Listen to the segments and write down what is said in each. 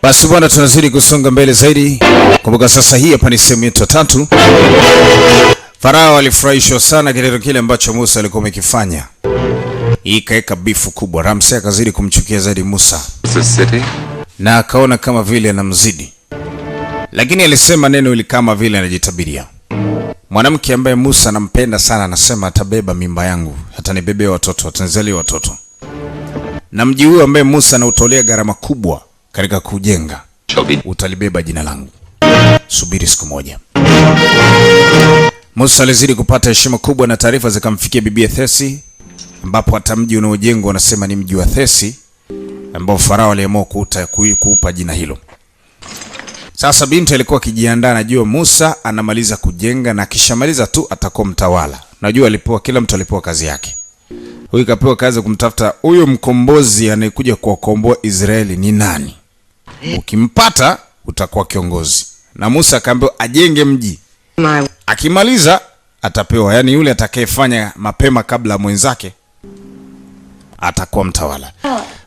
Basi bwana, tunazidi kusonga mbele zaidi. Kumbuka sasa hii hapa ni sehemu yetu ya tatu. Farao alifurahishwa sana kitendo kile ambacho Musa alikuwa amekifanya. Hii ikaweka bifu kubwa. Ramsey akazidi kumchukia zaidi Musa The city? Na akaona kama vile anamzidi, lakini alisema neno ili kama vile anajitabiria. Mwanamke ambaye Musa anampenda sana, anasema atabeba mimba yangu, atanibebea watoto, atanizalia watoto. Na mji huo ambaye Musa anautolea gharama kubwa katika kujenga Shall be utalibeba jina langu. Subiri siku moja. Musa alizidi kupata heshima kubwa na taarifa zikamfikia bibi Thesi, ambapo hata mji unaojengwa wanasema ni mji wa Thesi, ambao Farao aliamua kuupa jina hilo. Sasa binti alikuwa akijiandaa, najua Musa anamaliza kujenga na akishamaliza tu atakuwa mtawala. Najua alipewa, kila mtu alipewa kazi yake. Huyu kapewa kazi ya kumtafuta huyo mkombozi anayekuja kuwakomboa Israeli ni nani. Ukimpata utakuwa kiongozi. Na Musa akaambiwa ajenge mji, My akimaliza atapewa, yaani yule atakayefanya mapema kabla ya mwenzake atakuwa mtawala.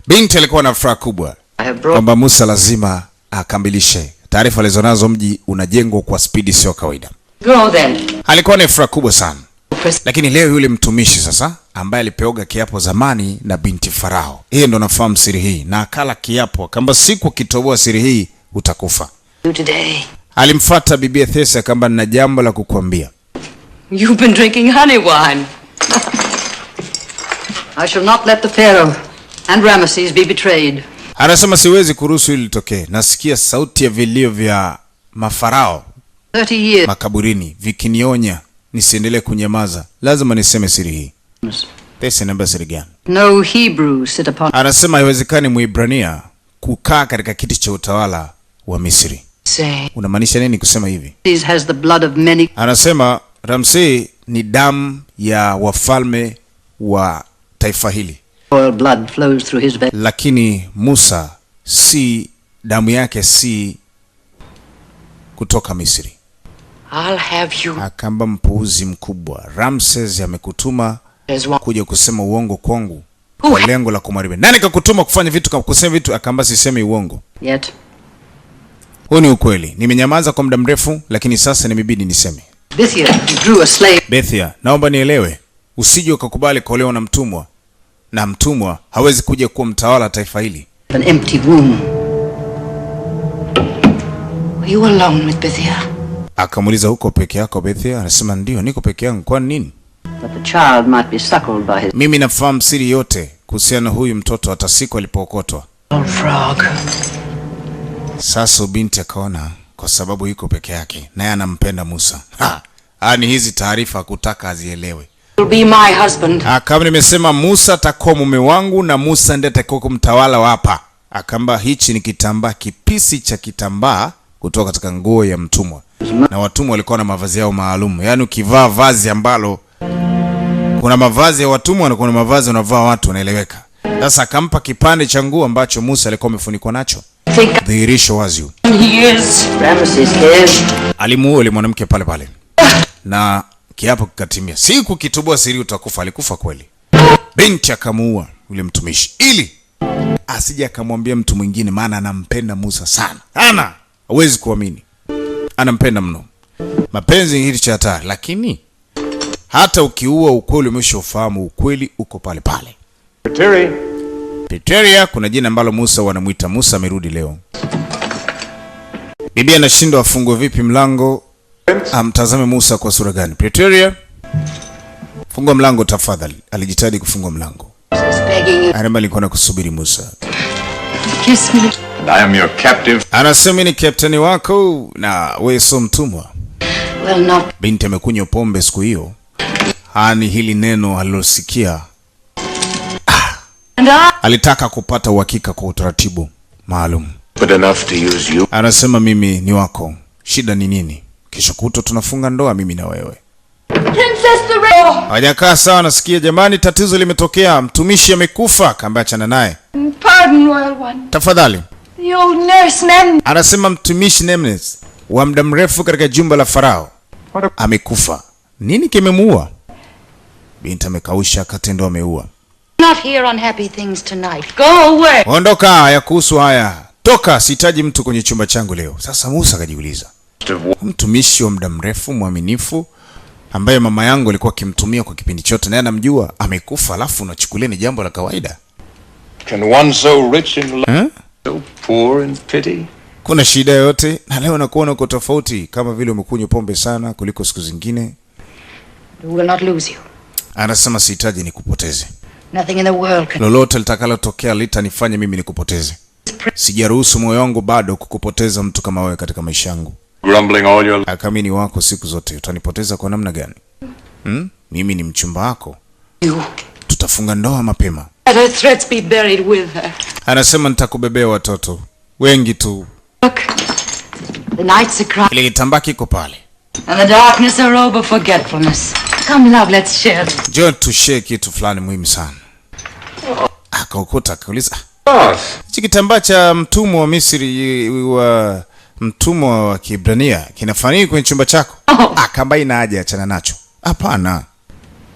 Binti alikuwa na furaha kubwa I have brought kwamba Musa lazima akamilishe. Taarifa alizonazo, mji unajengwa kwa spidi sio kawaida. Go then. Alikuwa na furaha kubwa sana, lakini leo yule mtumishi sasa ambaye alipeoga kiapo zamani na binti Farao, yeye ndo anafahamu siri hii na akala kiapo kwamba siku ukitoboa siri hii utakufa. You today. Alimfuata bibi Thesi akamba, nina jambo la kukuambia. You've been drinking honey wine. I shall not let the Pharaoh and Ramesses be betrayed. Anasema siwezi kuruhusu hili litokee. Nasikia sauti ya vilio vya mafarao 30 years. Makaburini vikinionya nisiendelee kunyamaza, lazima niseme siri hii. Thesi anaambia siri gani? No Hebrew sit upon Anasema haiwezekani Muibrania kukaa katika kiti cha utawala wa Misri. Say Unamaanisha nini kusema hivi? Ramses has the blood of many Anasema Ramsey ni damu ya wafalme wa taifa hili, royal blood flows through his veins. Lakini Musa si damu yake si kutoka Misri. I'll have you Akamba mpuuzi mkubwa, Ramses amekutuma as one. Kuja kusema uongo kwangu kwa lengo la kumharibia. Nani kakutuma kufanya vitu kama kusema vitu? Akamba sisemi uongo. Yet Huu ni ukweli. Nimenyamaza kwa muda mrefu, lakini sasa nimebidi niseme. Bithia drew a slave Bethia, naomba nielewe, usije ukakubali kuolewa na mtumwa, na mtumwa hawezi kuja kuwa mtawala wa taifa hili. An empty womb. Were you alone with Bithia? Akamuuliza, uko peke yako Bethia? Anasema ndio, niko peke yangu. Kwa nini? That the child might be suckled by his Mimi nafahamu siri yote kuhusiana na huyu mtoto, hata siku alipookotwa. Old frog. Sasa binti akaona kwa sababu yuko peke yake naye anampenda Musa. Ha! Ha, ni hizi taarifa kutaka azielewe. Will be my husband. Ah, kama nimesema Musa atakuwa mume wangu na Musa ndiye atakuwa mtawala wa hapa. Akamba hichi ni kitambaa, kipisi cha kitambaa kutoka katika nguo ya mtumwa. Na watumwa walikuwa na mavazi yao maalum. Yaani ukivaa vazi ambalo, kuna mavazi ya watumwa na kuna mavazi wanavaa watu wanaeleweka. Sasa akampa kipande cha nguo ambacho Musa alikuwa amefunikwa nacho. Think Dhihirisho wazi huu. He is. Ramesses cares. Alimuua yule mwanamke pale pale na kiapo kikatimia. Siku ukitoboa siri utakufa. Alikufa kweli. Binti akamuua yule mtumishi ili asije akamwambia mtu mwingine, maana anampenda Musa sana sana, hawezi kuamini, anampenda mno. Mapenzi ni kitu cha hatari, lakini hata ukiua ukweli umeshaufahamu, ukweli uko pale pale. Terry. Peteria, kuna jina ambalo Musa wanamuita. Musa amerudi leo. Bibi anashindwa afungue vipi mlango, amtazame Musa kwa sura gani? Pretoria, fungua mlango tafadhali. Alijitahidi kufungua mlango. Begging you Anasema alikuwa nakusubiri Musa. Kiss me. And I am your captive. Anasema mimi ni kapteni wako na wewe sio mtumwa. Will not Binti amekunywa pombe siku hiyo. Hani hili neno alilosikia And I alitaka kupata uhakika kwa utaratibu maalum. But enough to use you. Anasema mimi ni wako, shida ni nini? Kesho kutwa tunafunga ndoa mimi na wewe. Princess the Red. Hawajakaa sawa, nasikia jamani, tatizo limetokea, mtumishi amekufa. Kaambia achana naye Pardon, Royal One. Tafadhali. The old nurse Mem. Anasema mtumishi Nemnes wa muda mrefu katika jumba la Farao amekufa. Nini kimemuua? Binti amekausha, katendo ameua. Not hear unhappy things tonight. Go away. Ondoka, ya kuhusu haya. Toka, sihitaji mtu kwenye chumba changu leo. Sasa Musa akajiuliza, mtumishi wa muda mrefu mwaminifu ambaye mama yangu alikuwa akimtumia kwa kipindi chote, naye anamjua, amekufa, alafu unachukulia ni jambo la kawaida? Can one so rich in love, Eh? so poor in pity? Kuna shida yoyote? Na leo nakuona uko tofauti, kama vile umekunywa pombe sana kuliko siku zingine. We will not lose you. Anasema sihitaji nikupoteze. Nothing in the world can. Lolote litakalotokea litanifanya mimi nikupoteze. Sijaruhusu moyo wangu bado kukupoteza mtu kama wewe katika maisha yangu. Grumbling all your Akami ni wako siku zote, utanipoteza kwa namna gani? Hmm? Mimi ni mchumba wako, You. Tutafunga ndoa mapema. Let her threats be buried with her. Anasema nitakubebea watoto wengi tu. Look, the night's a cry Ile kitambaa kiko pale, and the darkness a robe of forgetfulness. Come, love, let's share them. Njoo tushare kitu fulani muhimu sana. Akaokota akauliza, Boss. Hichi kitambaa cha mtumwa wa Misri, wa mtumwa wa Kiebrania kinafanya nini kwenye chumba chako? Oh. Akamba ina haja, achana nacho. Hapana,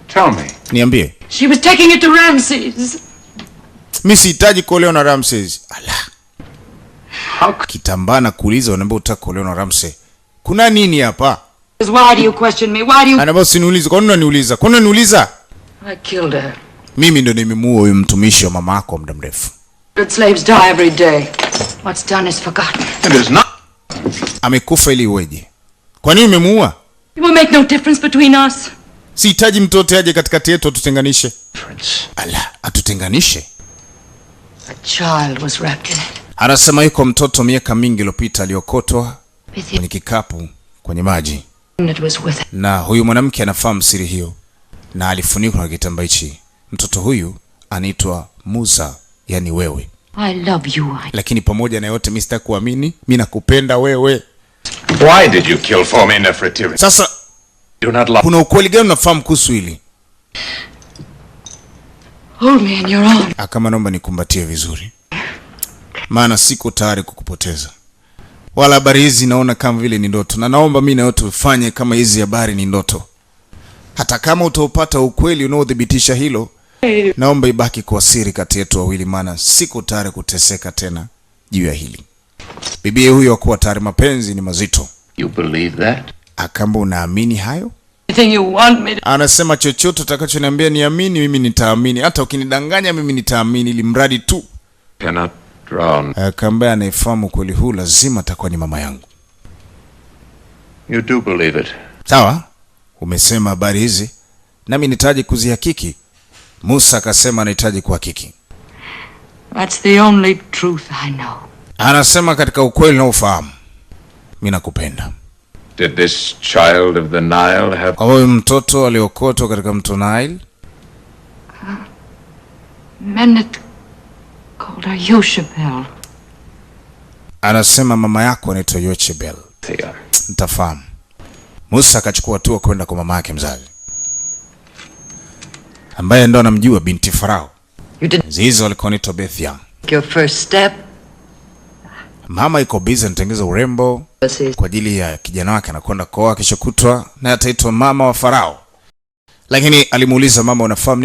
Tell me. Niambie. She was taking it to Ramses. Mi sihitaji kuolewa na Ramses. Ala, How could kitambaa na kuuliza, unaambia utaka kuolewa na Ramses. Kuna nini hapa? Why do you question me? Why do you? Anaambia usiniulize. Kwa nini unaniuliza? Kwa nini unaniuliza? I killed her. Mimi ndo nimemuua huyu mtumishi wa mama yako muda mrefu. Good slaves die every day. What's done is forgotten. It is not Amekufa ili iweje? Kwa nini umemuua? It will make no difference between us. Sihitaji mtoto aje katikati yetu atutenganishe. Difference. Ala, atutenganishe? A child was wrapped in it. Anasema yuko mtoto miaka mingi iliyopita aliokotwa With kwenye kikapu kwenye maji, him it was with na huyu mwanamke anafahamu siri hiyo, na alifunikwa na kitambaa hichi. Mtoto huyu anaitwa Musa, yani wewe. I love you. I Lakini pamoja na yote, mimi sitakuamini, mimi nakupenda wewe. Why did you kill for me, Nefretiri? Sasa Do not lie. Kuna ukweli gani unafahamu kuhusu hili? Hold me in your arms. Akama, naomba nikumbatie vizuri, maana siko tayari kukupoteza, wala habari hizi naona kama vile ni ndoto, na naomba mimi na wewe tufanye kama hizi habari ni ndoto. Hata kama utaupata ukweli unaothibitisha hilo, naomba ibaki kwa siri kati yetu wawili, maana siko tayari kuteseka tena juu ya hili. Bibie huyo akuwa tayari, mapenzi ni mazito. You believe that? Akamba, unaamini hayo? Anything you want me to. Anasema chochote utakachoniambia niamini, mimi nitaamini. Hata ukinidanganya mimi nitaamini, ili mradi tu Cannot drown. Akaambia anayefahamu ukweli huu lazima atakuwa ni mama yangu. You do believe it. Sawa, umesema habari hizi, nami nitaji kuzihakiki. Musa akasema anahitaji kuhakiki. That's the only truth I know. Anasema katika ukweli na ufahamu, mimi nakupenda. Did this child of the Nile have Kwa huyu mtoto aliokotwa katika mto Nile, Menet called her Yoshabel. Anasema mama yako anaitwa Yochebel. Thea? Nitafahamu. Musa akachukua hatua kwenda kwa mama yake mzazi, ambaye ndo anamjua binti Farao. You did Enzi hizo alikuwa anaitwa Bethia. your first step. Mama iko busy anatengeza urembo kwa ajili ya kijana wake anakwenda kuoa kesho kutwa, na ataitwa mama wa Farao. Lakini alimuuliza mama, unafahamu